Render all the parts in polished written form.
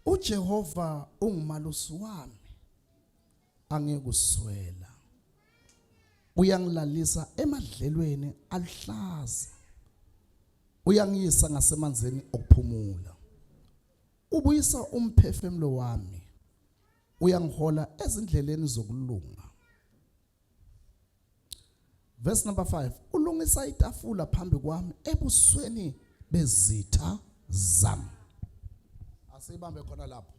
uJehova ungumalusi wami, angikuswela. Uyangilalisa emadlelweni aluhlaza, uyangiyisa ngasemanzini okuphumula. Ubuyisa umphefumulo wami, uyangihola ezindleleni zokulunga. Verse number 5, ulungisa itafula phambi kwami ebusweni bezitha zami. Asibambe khona lapho,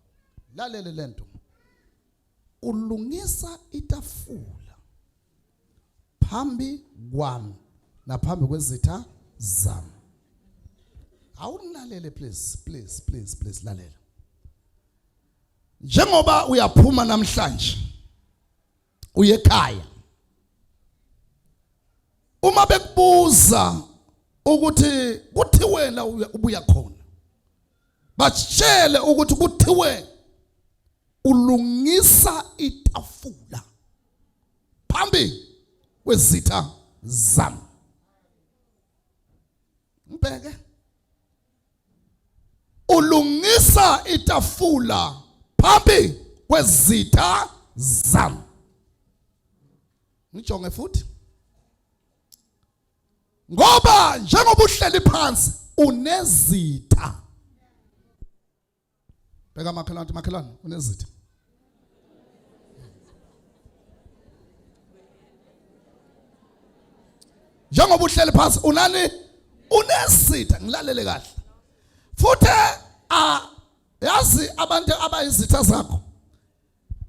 lalele lento. Ulungisa itafula phambi kwami naphambi kwezitha zami. Awulalele please, please, please, please, lalela. Njengoba uyaphuma namhlanje uye ekhaya, uma bekubuza ukuthi kuthiwe la ubuya khona, batshele ukuthi kuthiwe ulungisa itafula phambi kwezitha zami. Ngibheke, ulungisa itafula phambi kwezitha zami. Ngijonge futhi, ngoba njengoba uhleli phansi unezitha. Bheka makhelwane, makhelwane, unezitha. Njengoba uhleli phansi unani? Unezitha. Ngilalele kahle futhi, a yazi abantu abayizitha zakho.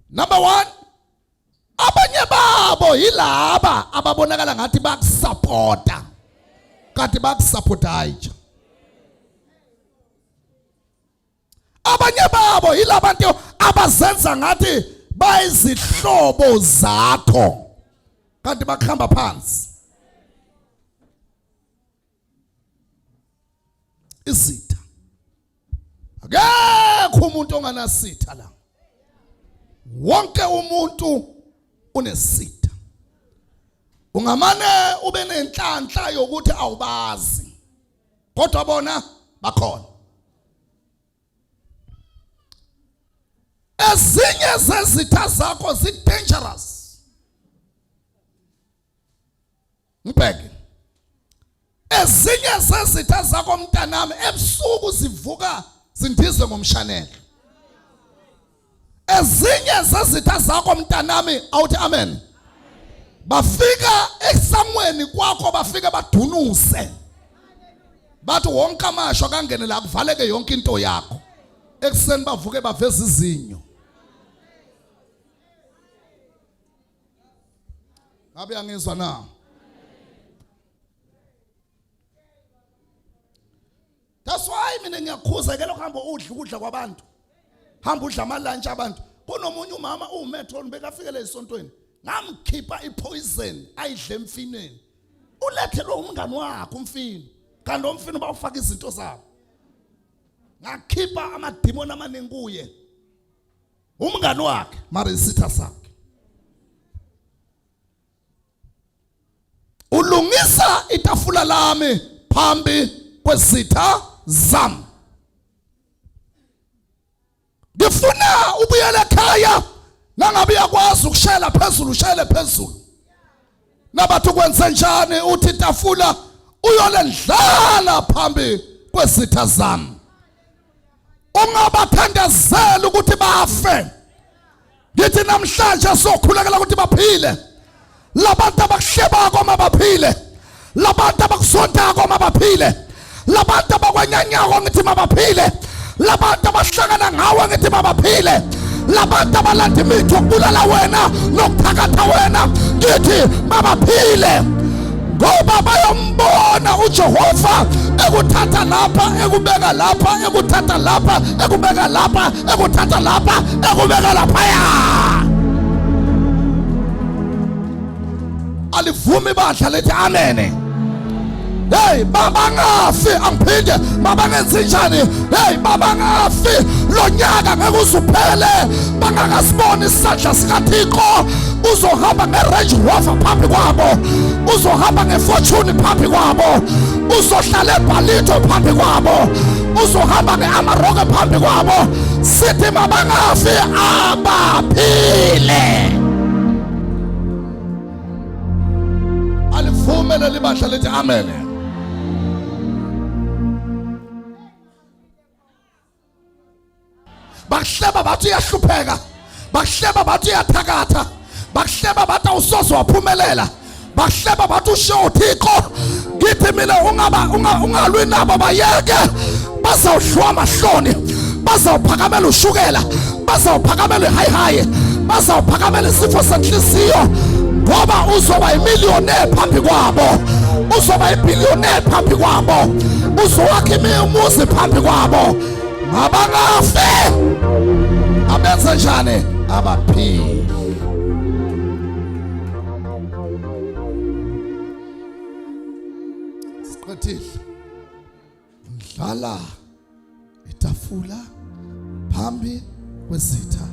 Number 1, abanye babo yilaba ababonakala ngathi bakusupporta, kanti bakusupporta nje. Abanye babo yilabantu abazenza ngathi bayizihlobo zakho, kanti bakuhamba phansi. Izitha, akekho umuntu onganasitha la. Wonke umuntu unesitha. Ungamane ube nenhlanhla yokuthi awubazi, kodwa bona bakhona. Ezinye zezitha zakho zi dangerous. Ngibheke, ezinye zezitha zakho mntanami, ebusuku zivuka zindize ngomshanelo. Ezinye zezitha zakho mntanami, awuthi amen, bafika esangweni kwakho, bafike badunuse, bathi wonke amasho akangene la, kuvaleke yonke into yakho. Ekuseni bavuke baveza izinyo. Ngabe angizwa na? That's why mina ngiyakhuza ke lokho, hamba udla ukudla kwabantu, hamba udla ama-lunch abantu. Kunomunye umama uwumethoni, bekafikele esontweni, ngamkhipha ipoison ayidle emfinweni. Ulethelwe umngani wakhe umfino, kanti umfino bawufaka izinto zabo. Ngakhipha amadimoni amaningi kuye, umngani wakhe mara isitha sakhe. Ulungisa itafula lami phambi kwezitha zami. Ngifuna ubuyele ekhaya, nangabe uyakwazi ukushayela phezulu, ushayele phezulu. Nabathi ukwenze njani, uthi itafula uyolendlala phambi kwezitha zami. Ungabathandazeli ukuthi bafe. Ngithi namhlanje sokhulekela ukuthi baphile. Labantu abakuhlebako mabaphile, labantu abakusontako mabaphile, labantu abakwanyanyako ngithi mabaphile, labantu abahlangana ngawe ngithi mabaphile, labantu abalanda imithi yokubulala wena nokuthakatha wena ngithi mabaphile, ngoba bayombona uJehova ekuthatha lapha ekubeka lapha, ekuthatha lapha ekubeka lapha, ekuthatha lapha ekubeka laphaya. Alivumi ibandla lethi amen. Hey, babangafi, angiphinde, mabangenzi njani? Hey, babangafi, lo nyaka ngeke uzuphele bangakasiboni isandla sikaThixo. Uzohamba nge-Range Rover phambi kwabo, uzohamba ngefortune phambi kwabo, uzohlala ebhalito phambi kwabo. Uzohamba ngeamaroke phambi kwabo. Sithi mabangafi abaphile. Alivume leli bandla lithi amen. Bakuhleba bathi uyahlupheka, bakuhleba bathi uyathakatha, bakuhleba bathi awusoze waphumelela, bakuhleba bathi ushiye uThixo. Ngithi mina ungaba ungalwi nabo, bayeke, bazawudliwa amahloni, bazawuphakamela ushukela, bazawuphakamela ihayihayi, bazawuphakamela isifo senhliziyo, ngoba uzoba imillionaire phambi kwabo, uzoba ibillionaire phambi kwabo, uzowakha umuzi phambi kwabo. Mabangafe, abenze njani? Abaphile. Siqedile. Ndlala itafula phambi kwezitha.